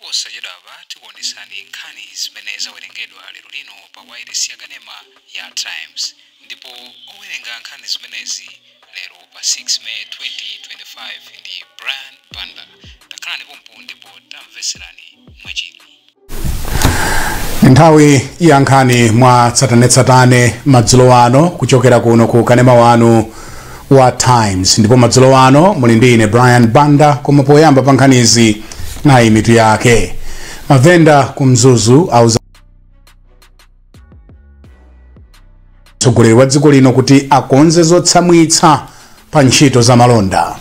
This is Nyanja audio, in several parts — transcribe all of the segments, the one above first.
Posachedwapa tikuonetsani nkhani zimene zawerengedwa lero lino pa wailesi yakanema ya Times, ndipo owerenga nkhani zimenezi lero pa 6 May 2025 ndi Brian Banda. Takhalani pompo ndipo tamveserani mwachidwi. Nthawi ya nkhani mwa tsatanetsatane madzulo ano kuchokera kuno ku kanema wanu wa Times, ndipo madzulo ano muli ndi ine Brian Banda. Koma poyamba pa nkhanizi nayi mitu yake. Mavenda ku Mzuzu auza mtsogoleri wa dziko lino kuti akonze zotsamwitsa pa ntchito za malonda.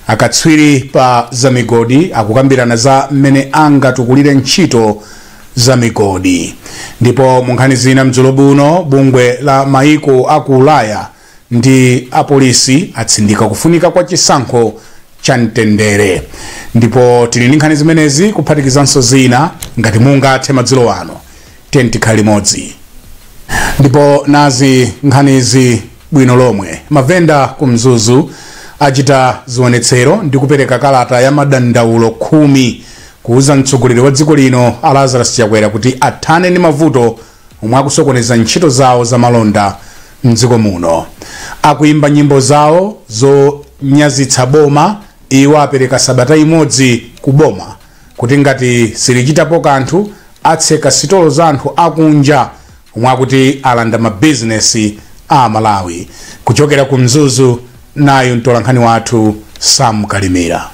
Akatswiri pa zamigodi akukambirana za mmene angatukulire ntchito za migodi. Ndipo mu nkhani zina mdzulo buno, bungwe la maiko aku Ulaya ndi apolisi atsindika kufunika kwa chisankho cha mtendere. Ndipo tili ndi nkhani zimenezi kuphatikizanso zina. Ngati mungathe madzulo ano, tiye tikhale limodzi. Ndipo nazi nkhanizi bwino lomwe. Mavenda ku Mzuzu achita zionetsero ndi kupereka kalata ya madandaulo 10 kuuza mtsogoleri wa dziko lino a Lazarus Chakwera kuti athane ndi mavuto omwe akusokoneza ntchito zawo za malonda mdziko muno. Akuimba nyimbo zawo zonyazitsa boma, iwo apereka sabata imodzi ku boma kuti ngati silichitapo kanthu atseka sitolo za anthu akunja omwe akuti alanda mabizinesi a Malawi. Kuchokera ku Mzuzu nayo mtolankhani wathu Sam Kalimira.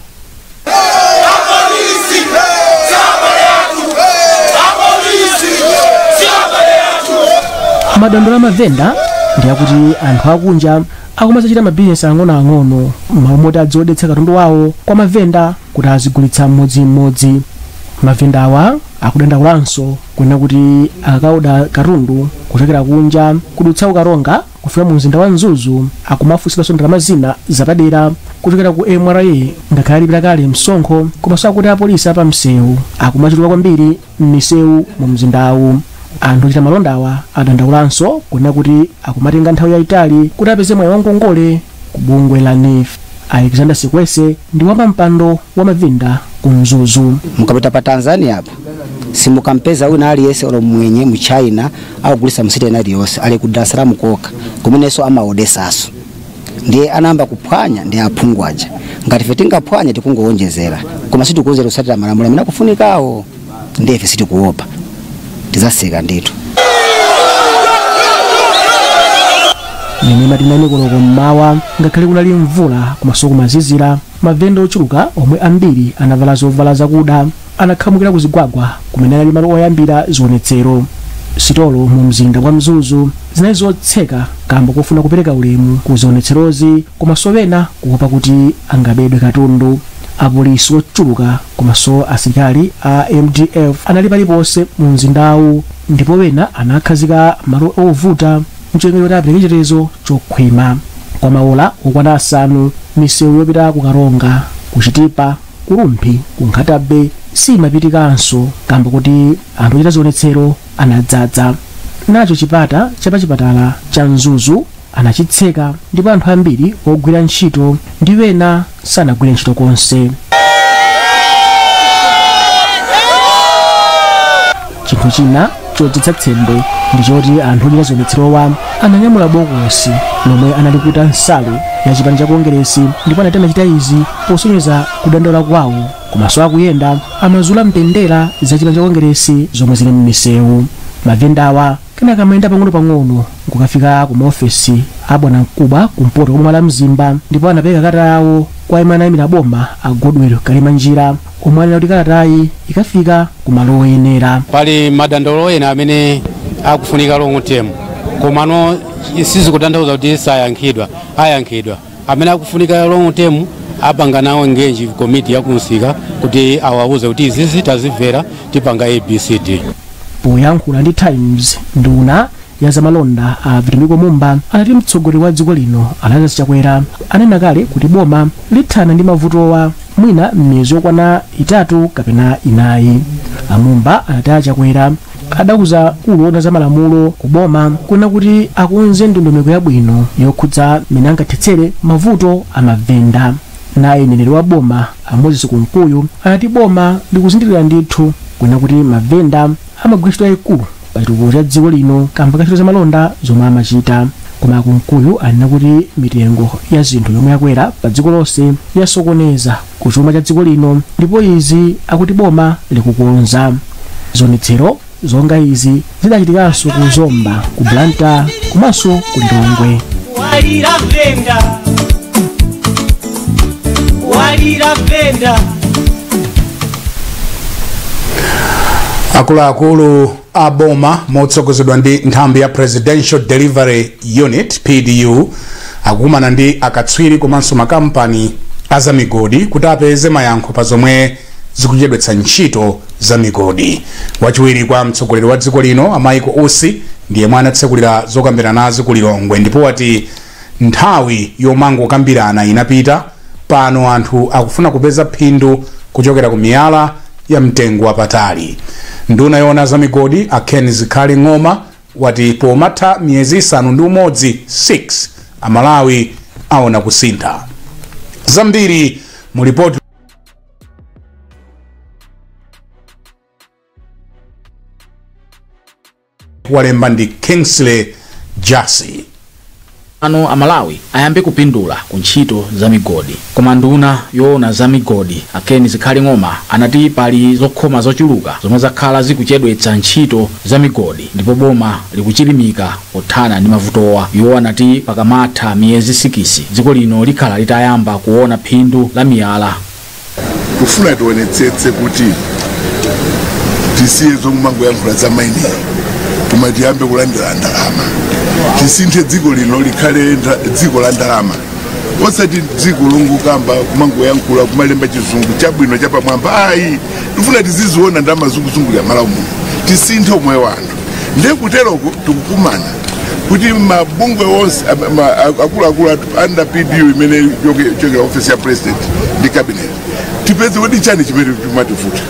Madandaulo a mavenda ndi akuti anthu akunja akumachita mabizinesi ang'onoang'ono m'malo moti adziodetsa katundu wawo kwa mavenda kuti azigulitsa mmodzimmodzi. Mavenda awa akudandaulanso kunena kuti akakaoda katundu kuchokera kunja kudutsa kukaronga kufika mu mzinda wa Mzuzu akumafunsidwanso ndalama zina zapadera kuchokera ku MRA ngakhale alipira kale msonkho, komanso akuti apolisi apamsewu akumachuluka kwambiri m'misewu mu mzindawu. Anthu ochita malondawa adandaulanso kunena kuti akumatenga nthawi yayitali kuti apeze mwayi wangongole ku bungwe la NEEF. Alexander Sikwese ndi wapampando wa mavenda ku Mzuzu. Mukapita pa Tanzania apa simukampeza wina aliyense olo mwenye mu China au gulisa msite ina aliyonse ali ku Dar es Salaam koka kumenenso amaodesaso ndiye anayamba kuphwanya ndi aphungu aja. Ngati ife tingaphwanye tikungowonjezera, koma sitikuwonjezera kusatira malamulo amene akufunikawo, ndiye ife sitikuopa, tizaseka ndithu. Mene matinani koloko mmawa ngakhale kunali mvula komanso kumazizira, mavenda ochuluka omwe ambiri anavala zovala zakuda anakhamukira kuzigwagwa kumene anali malo oyambira zionetsero. Sitolo mu mzinda wa Mzuzu zinali zotseka kamba kofuna kupereka ulemu ku zionetserozi, komanso pena kuopa kuti angabedwe katundu. Apolisi ochuluka komanso asilikali a MDF anali paliponse mu mzindawu, ndipo pena anakhazika malo ovuta mchengero kuti apereke chitetezo chokhwima. Kwa maola okwana 5 misewu yopita ku Karonga, ku Chitipa, ku Rumphi, ku Nkhata Bay simapitikanso kamba kuti anthu ochita zionetsero anadzadza. Nacho chipata chapachipatala cha Mzuzu anachitseka ndipo anthu ambiri ogwira ntchito ndi wena sanagwire ntchito konse. Chinthu china chodzetsa tsembe ndi choti anthu ochita zionetserowa ananyamula bokosi lomwe analikuta nsalu ya chipani cha Kongeresi, ndipo anati anachita izi posonyeza kudandaula kwawo, komanso akuyenda amazula mbendera za chipani cha Kongeresi zomwe zili m'misewu. Mavendawa kenaka amayenda pang'ono-pang'ono nkukafika ku maofesi a bwanamkubwa kumpoto komwe la Mzimba, ndipo anapereka kalata yawo kwa imene anayimira boma a Godwell Kalimanjira omwe anena kuti kalatayi ikafika ku malo oyenera. Pali madandaulo ena amene akufunika long term, komano sizikutanthauza kuti sayankhidwa, ayankhidwa. Amene akufunika long term apanga nawo engage committee yakunsika kuti awauze kuti izizi tazimvera tipanga ABCD. Poyankhula ndi Times, nduna ya zamalonda a Vitumbiko Mumba anati mtsogoleri wa dziko lino Lazarus Chakwera anena kale kuti boma lithana ndi mavutowa mwina m'miyezi yokwana 3 kapena 4. Amumba anati a Chakwera adauza kuona za malamulo ku boma kuna kuti akonze ndondomeko yabwino yokhudza mmene angathetsere mavuto a mavenda. Naye mneneri wa boma a Moses Kunkuyu anati boma likuzindikira ndithu kunena kuti mavenda amagwira ntchito yayikulu pa chitukuko cha dziko lino kamba ka ntchito zamalonda zomwe amachita. Koma Kunkuyu anena kuti mitengo ya zinthu yomwe yakwera pa dziko lonse yasokoneza kuchuma cha dziko lino, ndipo izi akuti boma likukonza. Zionetsero zonga izi zidachitikanso ku Zomba, ku Blantyre komanso ku Lilongwe. Walira venda, walira venda. Akuluakulu a boma motsogozedwa ndi nthambi ya Presidential Delivery Unit PDU akukumana ndi akatswiri komanso makampani azamigodi kuti apeze mayankho pa zomwe zikuchedwetsa ntchito za migodi. Wachiwiri kwa mtsogoleri wa dziko lino a Michael Usi ndiye mwana atsekulira zokambiranazi ku Lilongwe, ndipo wati nthawi yomangokambirana inapita. Pano anthu akufuna kupeza phindu kuchokera ku miyala ya mtengo wapatali. Nduna yoona za migodi a Ken Zikhale Ng'oma wati pomatha miyezi 6 6 Amalawi aona kusintha. Zambiri mu ripoti walemba ndi Kingsley Jasi. Ano Amalawi ayambe kupindula ku ntchito za migodi. Koma nduna yoona za migodi a Ken Zikhale Ng'oma anati pali zokhoma zochuluka zomwe zakhala zikuchedwetsa ntchito za migodi, ndipo boma likuchilimika pothana ndi mavutowa. Iwo anati pakamatha miyezi 6 dziko lino likhala litayamba kuona phindu la miyala. Kufuna tionetsetse kuti tisiye zokumangoyankhula za mining, koma tiyambe kulandira ndalama. Tisinthe dziko lino likhale dziko la ndalama, osati dziko longokamba kumangoyankhula kumalemba chizungu chabwino chapamwamba. Ayi, tifuna tiziziona ndalama zikuzungulira Malawi muno, tisinthe umoyo wa anthu. Ndiye kuteroko tikukumana kuti mabungwe onse akuluakulu under PDU imene yochokera office ya president ndi cabinet, tipeze kuti chani chimene timativuta.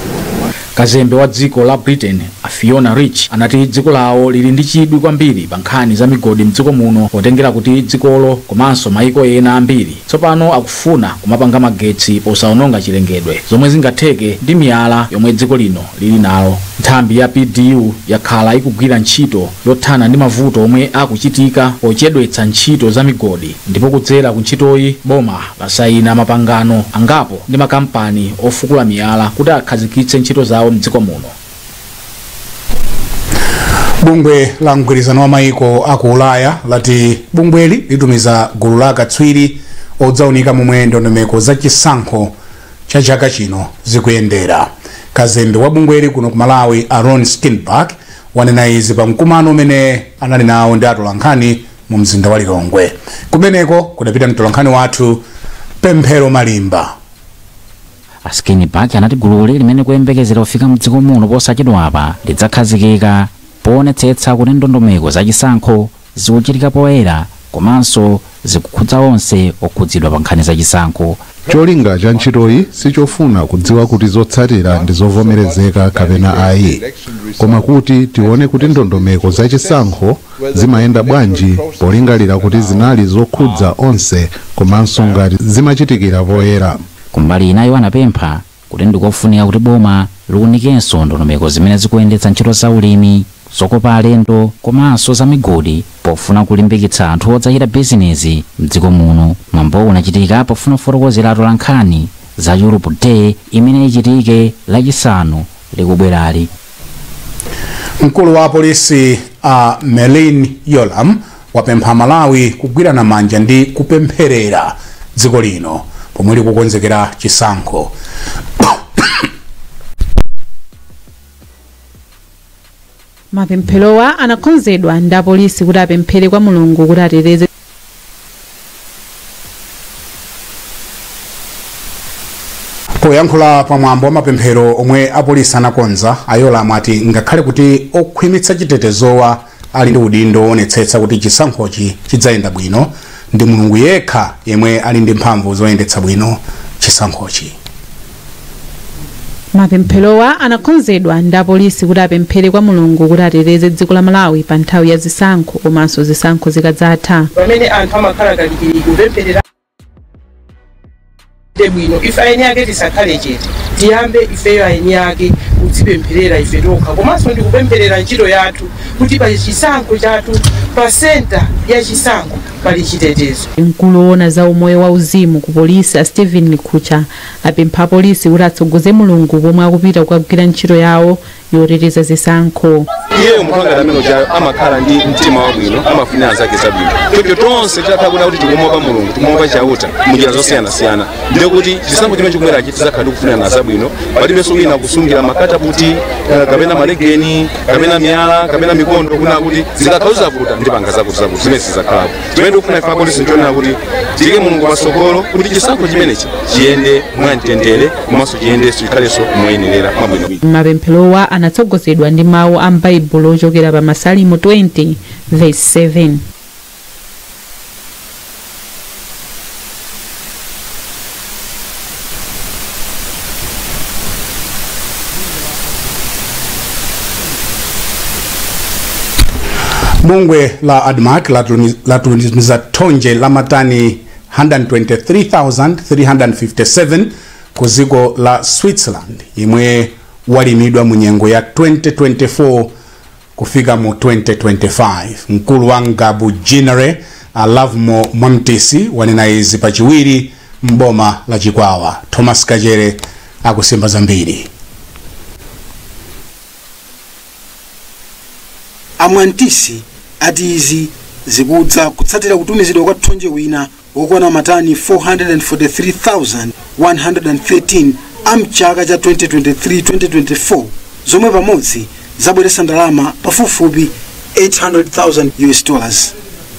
Kazembe wa dziko la Britain a Fiona Rich anati dziko lawo lili ndi chidwi kwambiri pa nkhani za migodi mdziko muno, potengera kuti dzikolo komanso maiko ena ambiri tsopano akufuna kumapanga magetsi posaononga chilengedwe, zomwe zingatheke ndi miyala yomwe dziko lino lili nalo. Nthambi ya PDU yakhala ikugwira ntchito yothana ndi mavuto omwe akuchitika pochedwetsa ntchito za migodi, ndipo kudzera ku ntchitoyi boma lasayina mapangano angapo ndi makampani ofukula miyala kuti akhazikitse ntchito zawo mdziko muno. Bungwe la mgwirizano wa maiko aku Ulaya lati bungweli litumiza gulu la akatswiri odzaunika momwe ndondomeko za chisankho cha chaka chino zikuyendera. Kazembe wa bungweli kuno ku Malawi Aaron Skinback wanena izi pa mkumano umene anali nawo ndi atolankhani mu mzinda wa Lilongwe. Kumeneko kudapita mtolankhani wathu Pemphero Malimba. Skinback anati gululi limene kuyembekezera kufika mdziko muno posachedwapa lidzakhazikika poonetsetsa kuti ndondomeko za chisankho zikuchitika poyera komanso zikukhudza onse okhudzidwa pa nkhani za chisankho. Cholinga cha ntchitoyi sichofuna kudziwa kuti zotsatira ndi zovomerezeka kapena ayi, koma kuti tione kuti ndondomeko za chisankho zimayenda bwanji polingalira kuti zinali zokhudza onse komanso ngati zimachitikira poyera. Kumbali inayo anapempha kuti ndikofunika kuti boma liwunikenso ndondomeko zimene zikuyendetsa ntchito za ulimi, zokopa alendo komanso za migodi pofuna kulimbikitsa anthu odzachita bizinezi mdziko muno. Mwambo unachitika pofuna kufotokozera atolankhani za Europe Day imene ichitike lachisanu likubwerali. Mkulu wa polisi a Merlyne Yolamu wapempha Malawi kugwirana manja ndi kupempherera dziko lino pomwe likukonzekera chisankho. Mapempherowa anakonzedwa ndi apolisi kuti apemphere kwa Mulungu kuti ateteze. Poyankhula pamwambo wa mapemphero omwe apolisi anakonza, a Yolamu ati ngakhale kuti okhwimitsa chitetezowa ali ndi udindo woonetsetsa kuti chisankhochi chidzayenda bwino, ndi Mulungu yekha yemwe ali ndi mphamvu zoyendetsa bwino chisankhochi. Mapempherowa anakonzedwa ndi apolisi kuti apemphere kwa Mulungu kuti ateteze dziko la Malawi pa nthawi ya zisankho komanso zisankho zikadzatha. Pamene anthu amakhala kalikiliki kupempherera Bwino ife aeni ake tisakhale chete, tiyambe ifeyo aeni ake kudzipempherera ife tokha, komanso ndikupempherera ntchito yathu kuti pa chisankho chathu, pa senta ya chisankho pali chitetezo. Mkulu woona za umoyo wa uzimu ku polisi a Stephen Likhucha apempha apolisi kuti atsogoze Mulungu pomwe akupita kukagwira ntchito yawo yoteteza zisankho. Iyeyo munthu angati amene uja amakhala ndi mtima wabwino, amafunira anzake zabwino. Choncho tonse titakhala kuti tikumuopa Mulungu, tikumuopa Chauta munjira zosiyanasiyana, ndiye kuti chisankho chimene chikubwerachi tizakhala tikufunirana zabwino. Palibenso wina kusungira makataputi kapena malegeni kapena miyala kapena mikondo kuna kuti zikakhala zavuta ndipanga zakuti zakuti zimene zizakhalapo. Chimene tikufuna ife apolisi nchonena kuti tiyike Mulungu patsogolo kuti chisankho chimenechi chiyende mwamtendere komanso chiyendenso chikhalenso moyenerera mwabwino. Mapempherowa anatsogozedwa ndi mawu a m'Baibulo ochokera pa Masalimo 20 verse 7. Bungwe la ADMARC latumiza thonje la matani 123,357 ku dziko la Switzerland imwe walimidwa mu nyengo ya 2024 kufika mu 2025. Mkulu wa Ngabu Ginnery Lovemore Mwamtisi wanena izi pachiwiri mboma la Chikwawa. Thomas Kachere akusimba zambiri. Amwantisi ati izi zikudza kutsatira kutumizidwa kwa thonje wina wokwana matani 443,113 a mchaka cha 2023-2024 zomwe pamodzi zabweretsa ndalama pafupifupi $800,000 US.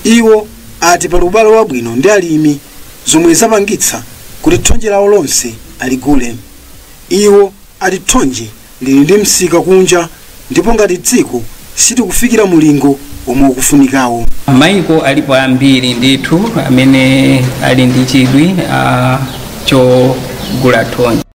Iwo ati pali ubale wabwino ndi alimi zomwe zapangitsa kuti thonje lawo lonse aligule. Iwo ati thonje lili ndi msika kunja ndipo ngati dziko sitikufikira mulingo omwe ukufunikawo. Maiko alipo ambiri ndithu amene ali ndi chidwi chogula thonje.